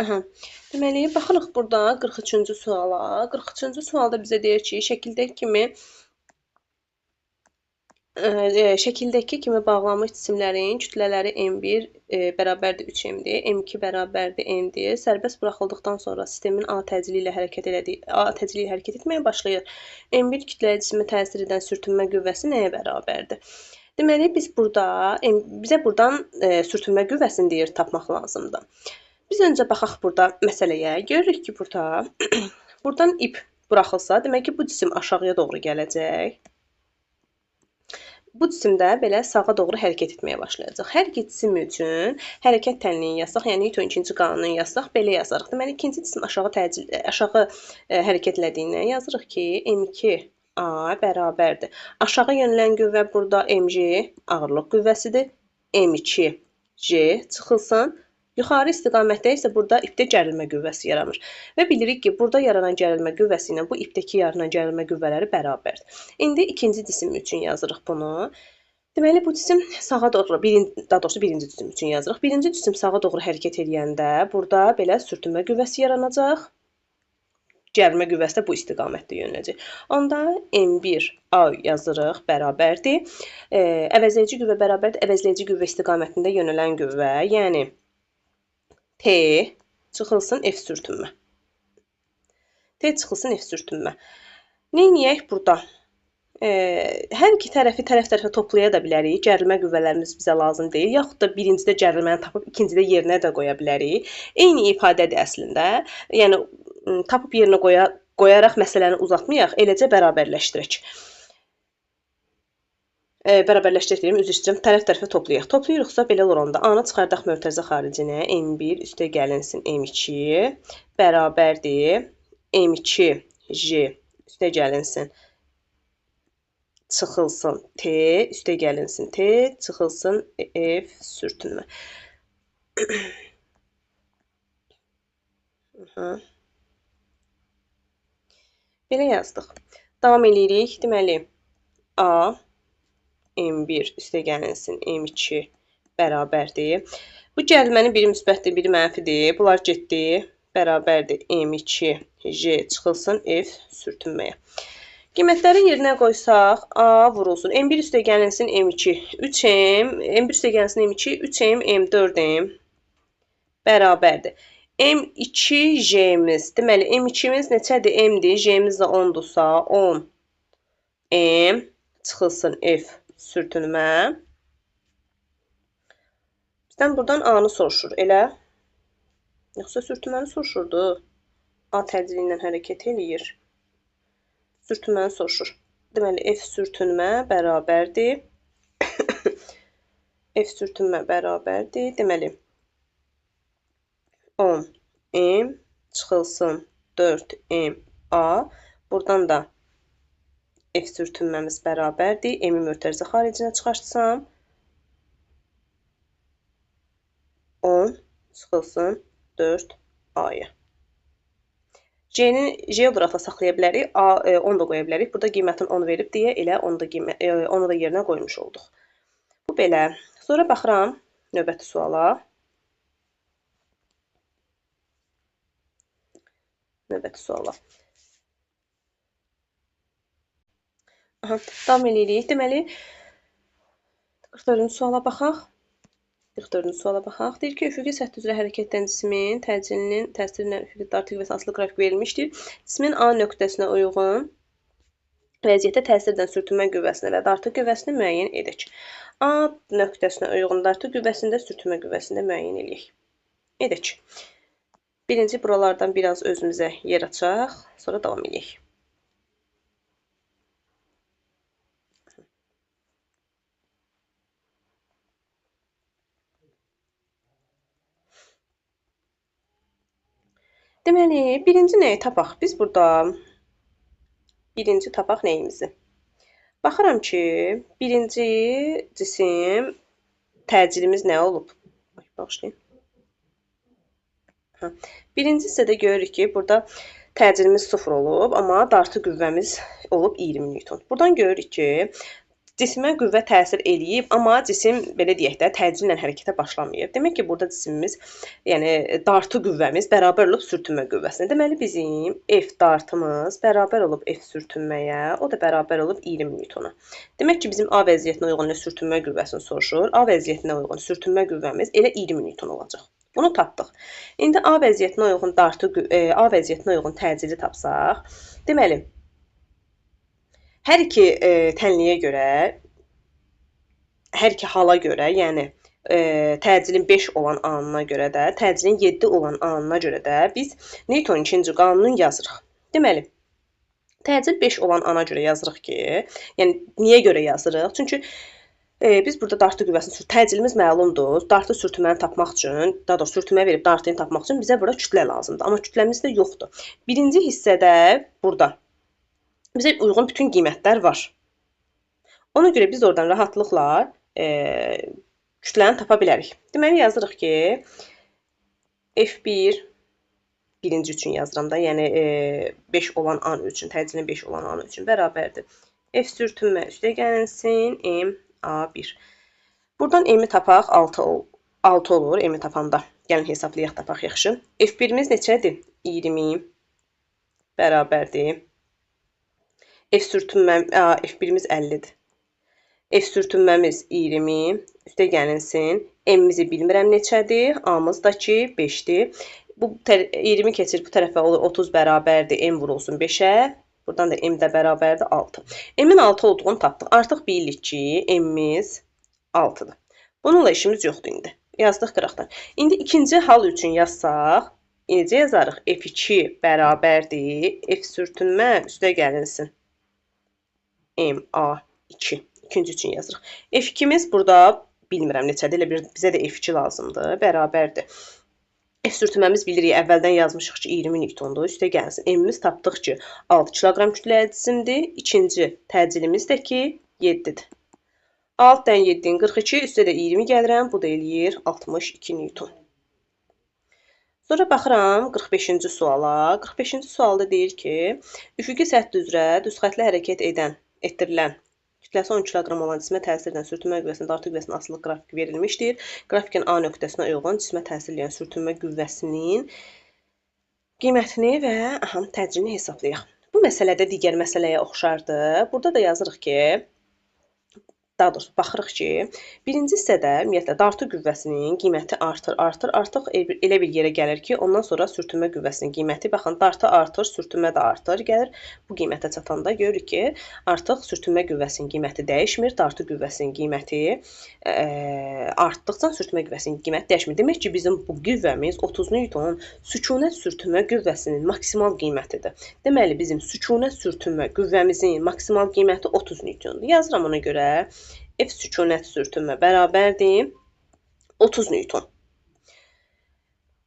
Aha. Deməli, baxırıq burada 43-cü suala. 43-cü sualda bizə deyir ki, şəkildəki kimi bağlanmış cisimlərin kütlələri M1 bərabərdir 3M-dir, M2 bərabərdir N-dir. Sərbəst buraxıldıqdan sonra sistemin A təcili ilə hərəkət elədiyi, A təcili ilə hərəkət etməyə başlayır. M1 kütləli cismə təsir edən sürtünmə qüvvəsi nəyə bərabərdir? Deməli, biz burada, bizə buradan sürtünmə qüvvəsini deyir tapmaq lazımdır. Biz öncə baxaq burada məsələyə. Görürük ki, buradan ip buraxılsa, demək ki, bu cisim aşağıya doğru gələcək. Bu cisim də belə sağa doğru hərəkət etməyə başlayacaq. Hər iki cisim üçün hərəkət tənliyini yazsaq, yəni Newton ikinci qanununu yazsaq, belə yazarıq. Deməli, ikinci cisim aşağı hərəkət elədiyindən yazırıq ki, M2A bərabərdir. Aşağı yönələn qüvvə burada MG ağırlıq qüvvəsidir. M2G çıxılsın. Yuxarı istiqamətdə isə burada ipdə gərilmə qüvvəsi yaranır. Və bilirik ki, burada yaranan gərilmə qüvvəsi ilə bu ipdəki yaranan gərilmə qüvvələri bərabərdir. İndi ikinci cisim üçün yazırıq bunu. Deməli, bu cisim sağa doğru, daha doğrusu birinci cisim üçün yazırıq. Birinci cisim sağa doğru hərəkət eləyəndə burada belə sürtünmə qüvvəsi yaranacaq. Gərilmə qüvvəsi də bu istiqamətdə yönələcək. Onda M1A yazırıq, bərabərdir. Əvəzləyici qüvvə bərabərdir. Əvəzləyici qüvvə istiqamətində yönələn qüvvə, yəni T çıxılsın F sürtünmə. T çıxılsın F sürtünmə. Neyniyək burada? Hər iki tərəfi tərəf-tərəfə toplaya da bilərik. Gərilmə qüvvələrimiz bizə lazım deyil. Yaxud da birincidə gərilməni tapıb ikincidə yerinə də qoya bilərik. Eyni ifadədir əslində. Yəni, tapıb yerinə qoyaraq məsələni uzatmayaq, eləcə bərabərləşdirək. Bərabərləşdirək deyim, üzr istəyirəm, tərəf-tərəfə toplayaq. Toplayırıqsa belə olur onda. A-nı çıxardaq mötərizə xaricinə. M1 üstə gəlinsin M2 bərabərdir. M2J üstə gəlinsin çıxılsın T üstə gəlinsin T çıxılsın F sürtünmə. Belə yazdıq. Davam eləyirik. Deməli, A M1 üstə gəlinsin M2 bərabərdir. Bu gərilmənin biri müsbətdir, biri mənfidir. Bunlar getdi. Bərabərdir M2 J çıxılsın F sürtünməyə. Qiymətləri yerinə qoysaq, A vurulsun. M1 üstə gəlinsin M2 3M, M1 üstə gəlinsin M2 3M, M4M bərabərdir. M2 J-miz. Deməli, M2-miz neçədir? M-dir. J-miz də 10-dursa, 10 M çıxılsın F sürtünmə. Bizdən buradan A-nı soruşur, elə? Yoxsa sürtünməni soruşurdu. A təcili ilə hərəkət eləyir. Sürtünməni soruşur. Deməli, F sürtünmə bərabərdir. F sürtünmə bərabərdir. Deməli, 10 M çıxılsın 4 M A. Buradan da F sürtünməmiz bərabərdir. M-i mötərizə xaricinə çıxartsam, 10 çıxılsın 4 A-ya. J-ni J olaraq da saxlaya bilərik, A, 10 da qoya bilərik. Burada qiymətini 10 verib deyə elə onu da yerinə qoymuş olduq. Bu belə. Sonra baxıram növbəti suala. Növbəti suala. Aha, davam eləyirik. Deməli, 44-cü suala baxaq. 44-cü suala baxaq. Deyir ki, üfüqi səth üzrə hərəkət edən cismin təcilinin təsiri ilə üfüqi dartıq qüvvəsi asılı qrafik verilmişdir. Cismin A nöqtəsinə uyğun vəziyyətdə təsir edən sürtünmə qüvvəsini və dartıq qüvvəsini müəyyən edək. A nöqtəsinə uyğun dartıq qüvvəsini də sürtünmə qüvvəsini də müəyyən eləyək. Edək. Birinci buralardan biraz özümüzə yer açaq, sonra davam eləyək. Deməli, birinci nəyi tapaq? Biz burada birinci tapaq nəyimizi? Baxıram ki, birinci cisim təcilimiz nə olub? Ay, bağışlayın. Ha. Birinci hissədə görürük ki, burada təcilimiz 0 olub, amma dartı qüvvəmiz olub 20 Newton. Buradan görürük ki, Cismə qüvvə təsir eləyib, amma cisim, belə deyək də, təcillə hərəkətə başlamayıb. Demək ki, burada cisimimiz, yəni dartı qüvvəmiz bərabər olub sürtünmə qüvvəsinə. Deməli, bizim F dartımız bərabər olub F sürtünməyə, o da bərabər olub 20 Newtona. Demək ki, bizim A vəziyyətinə uyğun sürtünmə qüvvəsini soruşur. A vəziyyətinə uyğun sürtünmə qüvvəmiz elə 20 Newton olacaq. Bunu tapdıq. İndi A vəziyyətinə uyğun A vəziyyətinə uyğun təcili tapsaq, deməli, hər iki tənliyə görə, hər iki hala görə, yəni təcilin 5 olan anına görə də, təcilin 7 olan anına görə də biz Newtonun ikinci qanununu yazırıq. Deməli, təcil 5 olan ana görə yazırıq ki, yəni niyə görə yazırıq? Çünki biz burada dartı qüvvəsini, təcilimiz məlumdur. Dartı sürtünməni tapmaq üçün, daha doğrusu sürtünmə verib dartını tapmaq üçün bizə burada kütlə lazımdır. Amma kütləmiz də yoxdur. Birinci hissədə burada bizə uyğun bütün qiymətlər var. Ona görə biz oradan rahatlıqla kütləni tapa bilərik. Deməli, yazırıq ki, F1 birinci üçün yazıram da, yəni 5 olan an üçün, təcilin 5 olan an üçün bərabərdir. F sürtünmə üstə gəlinsin, MA1. Buradan M-i tapaq, 6 olur M-i tapanda. Gəlin hesablayaq, tapaq yaxşı. F1-imiz neçədir? 20 bərabərdir. F sürtünmə, F1-imiz 50-dir. F sürtünməmiz 20, üstə gəlinsin. M-imizi bilmirəm neçədir, A-mız da ki 5-dir. Bu 20 keçir bu tərəfə olur 30 bərabərdir, M vurulsun 5-ə. Buradan da M də bərabərdir 6. M-in 6 olduğunu tapdıq. Artıq bilirik ki, M-imiz 6-dır. Bununla işimiz yoxdur indi. Yazdıq qıraqdan. İndi ikinci hal üçün yazsaq, necə yazarıq? F2 bərabərdir, F sürtünmə üstə gəlinsin. MA2. İkinci üçün yazırıq. F2-miz burada bilmirəm neçədir, elə bir bizə də F2 lazımdır, bərabərdir. F sürtünməmiz bilirik, əvvəldən yazmışıq ki, 20 Newtondur, üstə gəlsin. M-imiz tapdıq ki, 6 kiloqram kütləli cisimdir. İkinci təcilimiz də ki, 7-dir. 6-dan 7-nin 42, üstə də 20 gəlirəm, bu da eləyir 62 Newton. Sonra baxıram 45-ci suala. 45-ci sualda deyir ki, üfüqi səth üzrə düz xətli hərəkət etdirilən kütləsi 10 kiloqram olan cismə təsir edən sürtünmə qüvvəsinin dartı qüvvəsinin asılılıq qrafiki verilmişdir. Qrafikin A nöqtəsinə uyğun cismə təsir edən sürtünmə qüvvəsinin qiymətini və təcilini hesablayaq. Bu məsələdə digər məsələyə oxşardır. Burada da yazırıq ki, daha doğrusu baxırıq ki, birinci hissədə ümumiyyətlə dartı qüvvəsinin qiyməti artır, artır, artıq elə bir yerə gəlir ki, ondan sonra sürtünmə qüvvəsinin qiyməti, baxın, dartı artır, sürtünmə də artır, gəlir. Bu qiymətə çatanda görürük ki, artıq sürtünmə qüvvəsinin qiyməti dəyişmir, dartı qüvvəsinin qiyməti artdıqca sürtünmə qüvvəsinin qiyməti dəyişmir. Demək ki, bizim bu qüvvəmiz 30 Newton sükunət sürtünmə qüvvəsinin maksimal qiymətidir. Deməli, bizim sükunət sürtünmə qüvvəmizin maksimal qiyməti 30 Newtondur. Yazıram ona görə. F sükunət sürtünmə bərabərdir 30 Newton.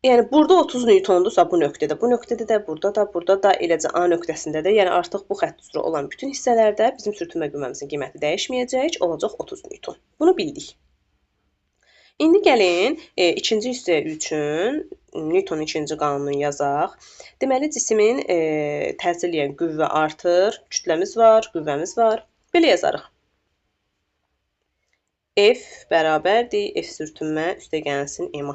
Yəni, burada 30 Newtondursa bu nöqtədə, bu nöqtədə də, burada da, burada da, eləcə A nöqtəsində də, yəni artıq bu xətt üzrə olan bütün hissələrdə bizim sürtünmə qüvvəmizin qiyməti dəyişməyəcək, olacaq 30 Newton. Bunu bildik. İndi gəlin ikinci hissə üçün Newtonun ikinci qanununu yazaq. Deməli, cismin təsir eləyən qüvvə artır, kütləmiz var, qüvvəmiz var. Belə yazarıq. F bərabərdir, F sürtünmə üstə gəlsin MA.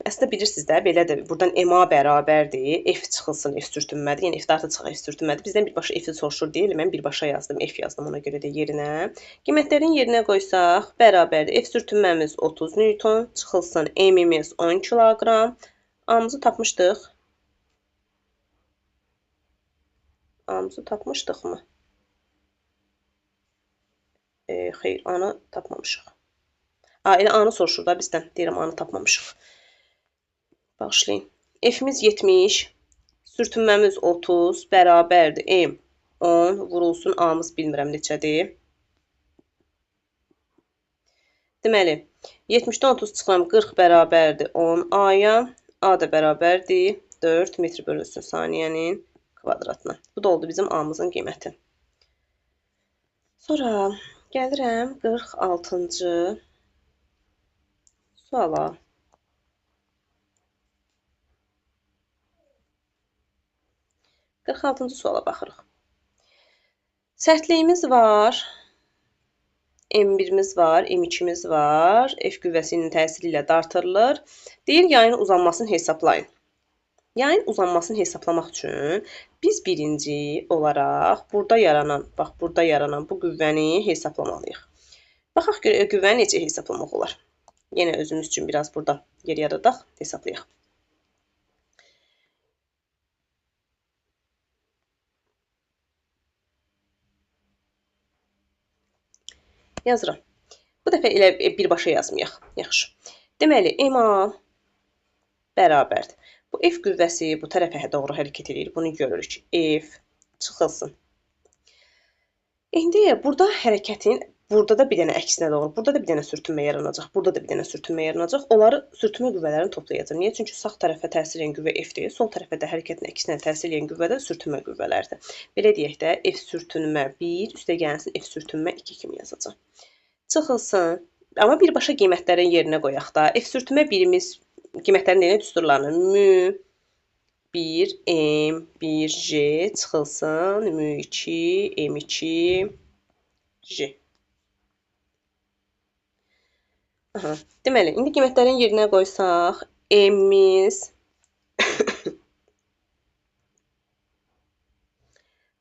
Əslində bilirsiniz də, belədir. Buradan MA bərabərdir, F çıxılsın, F sürtünmədir. Yəni F dartı çıxır, F sürtünmədir. Bizdən birbaşa F-i soruşur deyil, mən birbaşa yazdım, F yazdım ona görə də yerinə. Qiymətlərin yerinə qoysaq, bərabərdir. F sürtünməmiz 30 Newton, çıxılsın M-imiz 10 kiloqram. A-mızı tapmışdıq. A-mızı tapmışdıq mı? Xeyr, A-nı tapmamışıq. Elə A-nı soruşur da bizdən. Deyirəm, A-nı tapmamışıq. Bağışlayın. F-imiz 70, sürtünməmiz 30, bərabərdir M 10, vurulsun A-mız bilmirəm neçədir. Deməli, 70-dən 30 çıxıram, 40 bərabərdir 10 A-ya, A da bərabərdir 4 metr bölünsün saniyənin kvadratına. Bu da oldu bizim A-mızın qiyməti. Sonra gəlirəm 46-cı suala. 46-cı suala baxırıq. Sərtliyimiz var. M1-imiz var, M2-miz var. F qüvvəsinin təsiri ilə dartırılır. Deyir, yayın uzanmasını hesablayın. Yayın uzanmasını hesaplamaq üçün biz birinci olaraq burada yaranan, bax, burada yaranan bu qüvvəni hesaplamalıyıq. Baxaq görək, qüvvəni necə hesaplamaq olar. Yenə özümüz üçün biraz burada yer yaradaq, hesablayaq. Yazıram. Bu dəfə elə birbaşa yazmayaq. Yaxşı. Deməli, MA bərabərdir. Bu F qüvvəsi bu tərəfə doğru hərəkət edir. Bunu görürük. F çıxılsın. İndi burada hərəkətin, burada da bir dənə əksinə doğru, burada da bir dənə sürtünmə yaranacaq, burada da bir dənə sürtünmə yaranacaq. Onları sürtünmə qüvvələrini toplayacağam. Niyə? Çünki sağ tərəfə təsir edən qüvvə F-dir, sol tərəfə də hərəkətin əksinə təsir edən qüvvə də sürtünmə qüvvələrdir. Belə deyək də, F sürtünmə 1, üstə gəlsin F sürtünmə 2 kimi yazacağam. Çıxılsın. Amma birbaşa qiymətlərin yerinə qoyaq da. F sürtünmə 1-imiz qiymətlərin yerinə düsturlarını M 1, M 1, J çıxılsın. M2, M2, J. Aha. Deməli, indi qiymətlərin yerinə qoysaq, M-imiz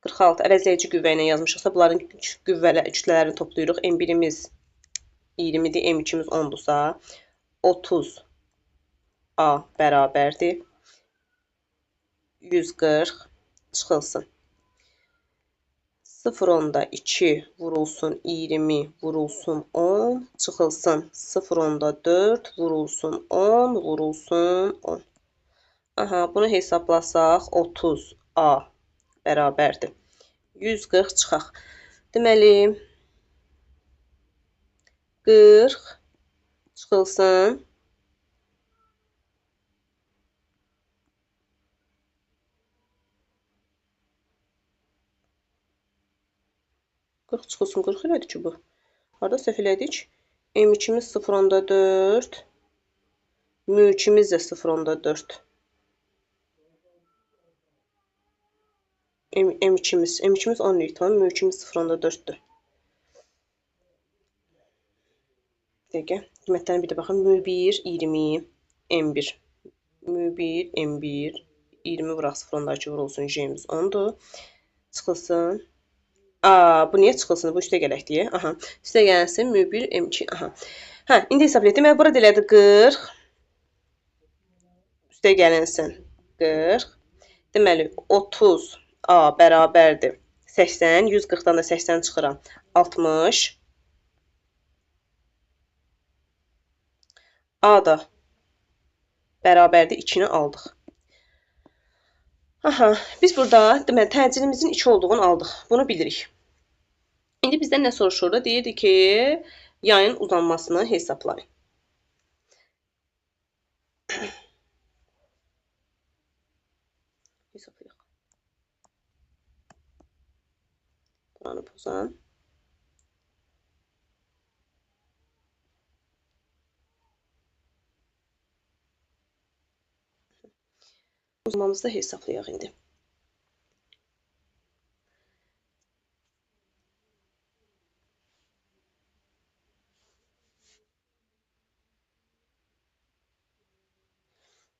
46 əvəzləyici qüvvə ilə yazmışıqsa, bunların kütlələrini toplayırıq. M1-imiz 20-dir, M2-miz 10-dursa, 30 A bərabərdir. 140 çıxılsın. 0,2 vurulsun 20 vurulsun 10 çıxılsın. 0,4 vurulsun 10 vurulsun 10. Aha, bunu hesablasaq 30 A bərabərdir. 140 çıxaq. Deməli, 40 çıxılsın. 40 çıxılsın, 40 elədi ki bu. Harada səhv elədik? M2-miz 0,4, M3-imiz də 0,4. M2-miz 10 Newton, M3-imiz 0,4-dür. Bir dəqiqə, qiymətlərini bir də baxın. M1, 20, M1. M1, M1, 20 vuraq 0,2 vurulsun, J-miz 10-dur. Çıxılsın. Bu niyə çıxılsın? Bu üstə gələk deyə. Aha. Üstə gəlsin. M1, M2. Aha. Hə, indi hesab etdim. Deməli, burada elədi 40. Üstə gəlinsin. 40. Deməli, 30 A bərabərdir. 80. 140-dan da 80 çıxıram. 60. A da bərabərdir. 2-ni aldıq. Aha, biz burada deməli, təcilimizin 2 olduğunu aldıq. Bunu bilirik. İndi bizdən nə soruşur da? Deyirdi ki, yayın uzanmasını hesablayın. Hesablayaq. Buranı pozan. Uzanmamızı da hesablayaq indi.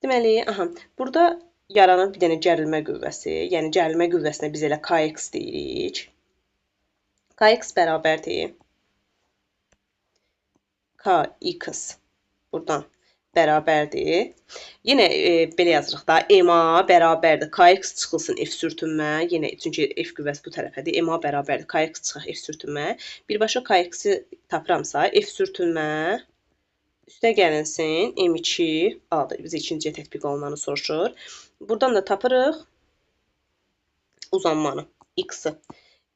Deməli, aha, burada yaranır bir dənə gərilmə qüvvəsi. Yəni, gərilmə qüvvəsinə biz elə KX deyirik. KX bərabərdir. KX buradan bərabərdir. Yenə belə yazırıq da, MA bərabərdir. KX çıxılsın F sürtünmə. Yenə, çünki F qüvvəsi bu tərəfədir. MA bərabərdir. KX çıxaq F sürtünmə. Birbaşa KX-i tapıramsa, F sürtünmə üstə gəlinsin M2 A-dır. Bizə ikinciyə tətbiq olunanı soruşur. Buradan da tapırıq uzanmanı, X-i.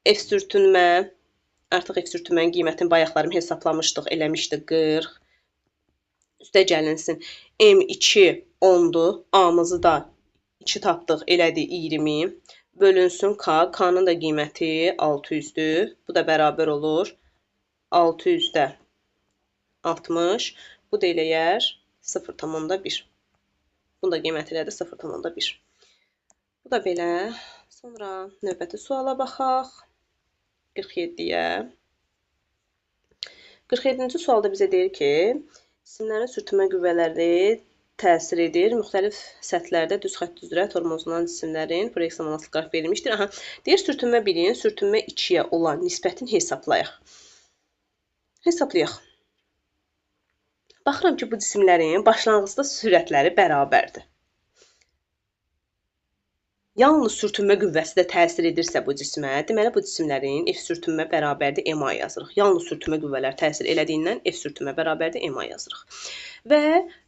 F sürtünmə, artıq F sürtünmənin qiymətini bayaqlarım hesaplamışdıq, eləmişdik 40. Üstə gəlinsin M2 10-dur, A-mızı da 2 tapdıq, elədi 20. Bölünsün K, K-nın da qiyməti 600-dür. Bu da bərabər olur 600-də 60. Bu da eləyər 0,1. Bunun da qiyməti elədi 0,1. Bu da belə. Sonra növbəti suala baxaq. 47-yə. 47-ci sualda bizə deyir ki, cisimlərin sürtünmə qüvvələri təsir edir. Müxtəlif səthlərdə düz xətt üzrə tormozlanan cisimlərin proyekt zamanı qraf verilmişdir. Aha, deyir, sürtünmə 1-in sürtünmə 2-yə olan nisbətini hesablayaq. Hesablayaq. Baxıram ki, bu cisimlərin başlanğıcda sürətləri bərabərdir. Yalnız sürtünmə qüvvəsi də təsir edirsə bu cismə, deməli bu cisimlərin F sürtünmə bərabərdir MA yazırıq. Yalnız sürtünmə qüvvələri təsir elədiyindən F sürtünmə bərabərdir MA yazırıq. Və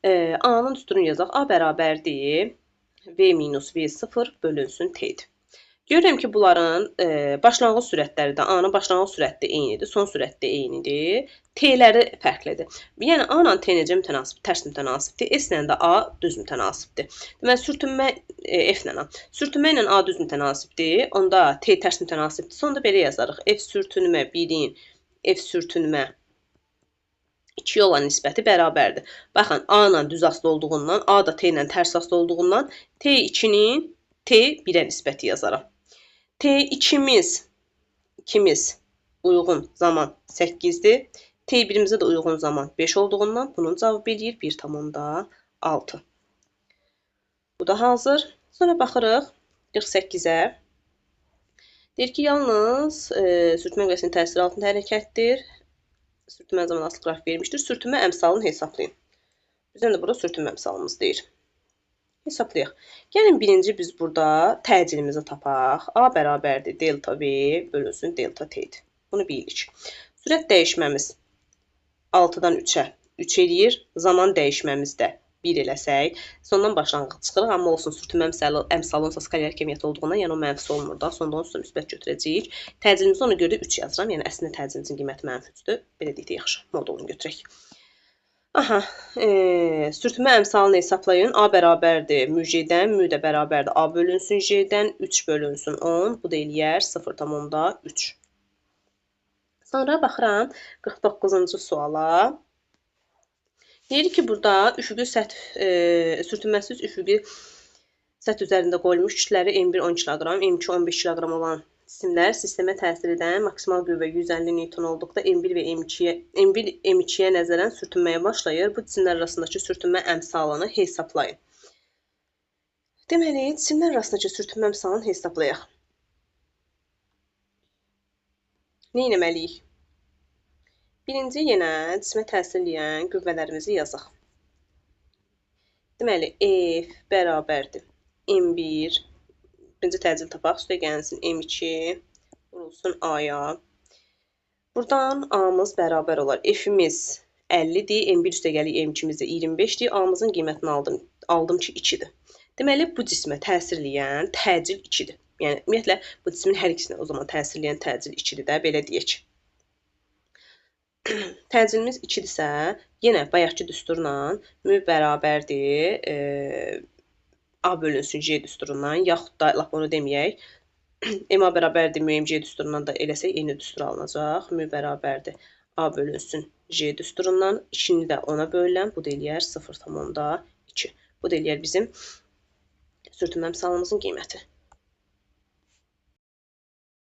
A-nın düsturunu yazaq. A bərabərdir V minus V0 bölünsün T-dir. Görürəm ki, bunların başlanğıc sürətləri də A-nın başlanğıc sürəti də eynidir, son sürəti də eynidir. T-ləri fərqlidir. Yəni A ilə T necə mütənasib? Tərs mütənasibdir. S ilə də A düz mütənasibdir. Deməli sürtünmə F ilə A. Sürtünmə ilə A düz mütənasibdir. Onda T tərs mütənasibdir. Sonda belə yazarıq. F sürtünmə 1-in F sürtünmə 2-yə olan nisbəti bərabərdir. Baxın, A ilə düz asılı olduğundan, A da T ilə tərs asılı olduğundan T2-nin T1-ə nisbəti yazaram. T2-miz uyğun zaman 8-dir. T1-imizə də uyğun zaman 5 olduğundan bunun cavabı eləyir 1,6. Bu da hazır. Sonra baxırıq 48-ə. Deyir ki, yalnız sürtünmə qüvvəsinin təsiri altında hərəkətdir. Sürtünmə zamanı asılı qraf verilmişdir. Sürtünmə əmsalını hesablayın. Bizə də burada sürtünmə əmsalımız deyir. Hesablayaq. Gəlin birinci biz burada təcilimizi tapaq. A bərabərdir delta V bölünsün delta T-dir. Bunu bilirik. Sürət dəyişməmiz 6-dan 3-ə 3 eləyir. Zaman dəyişməmiz də 1 eləsək. Sondan başlanğıc çıxırıq. Amma olsun sürtünmə əmsalı onsa skalyar kəmiyyəti olduğundan, yəni o mənfisi olmur da. Sonda onsuz da müsbət götürəcəyik. Təcilimizi ona görə 3 yazıram. Yəni əslində təcilimizin qiyməti mənfi 3-dür. Belə deyək də yaxşı. Modulunu götürək. Aha, sürtünmə əmsalını hesablayın. A bərabərdir mü J-dən, mü də bərabərdir A bölünsün J-dən, 3 bölünsün 10. Bu da eləyər 0,3. Sonra baxıram 49-cu suala. Deyir ki, burada üfüqi səth, sürtünməsiz üfüqi səth üzərində qoyulmuş kütlələri M1 10 kg, M2 15 kg olan cisimlər sistemə təsir edən maksimal qüvvə 150 Newton olduqda M1 və M2-yə nəzərən sürtünməyə başlayır. Bu cisimlər arasındakı sürtünmə əmsalını hesablayın. Deməli, cisimlər arasındakı sürtünmə əmsalını hesablayaq. Nə etməliyik? Birinci, yenə cisimə təsir edən qüvvələrimizi yazaq. Deməli, F bərabərdir M1. Birinci təcil tapaq, üstə gəlsin M2, vurulsun A-ya. Buradan A-mız bərabər olar. F-imiz 50-dir, M1 üstə gəlik, M2-miz də 25-dir. A-mızın qiymətini aldım ki, 2-dir. Deməli, bu cismə təsir eləyən təcil 2-dir. Yəni, ümumiyyətlə, bu cismin hər ikisinə o zaman təsir eləyən təcil 2-dir də, belə deyək. Təcilimiz 2-dirsə, yenə bayaqki düsturla mü bərabərdir A bölünsün J düsturundan, yaxud da lap onu deməyək. MA bərabərdir MG düsturundan da eləsək eyni düstur alınacaq. M bərabərdir A bölünsün J düsturundan. 2-ni də ona bölülən, bu da eləyər 0,2. Bu da eləyər bizim sürtünmə əmsalımızın qiyməti.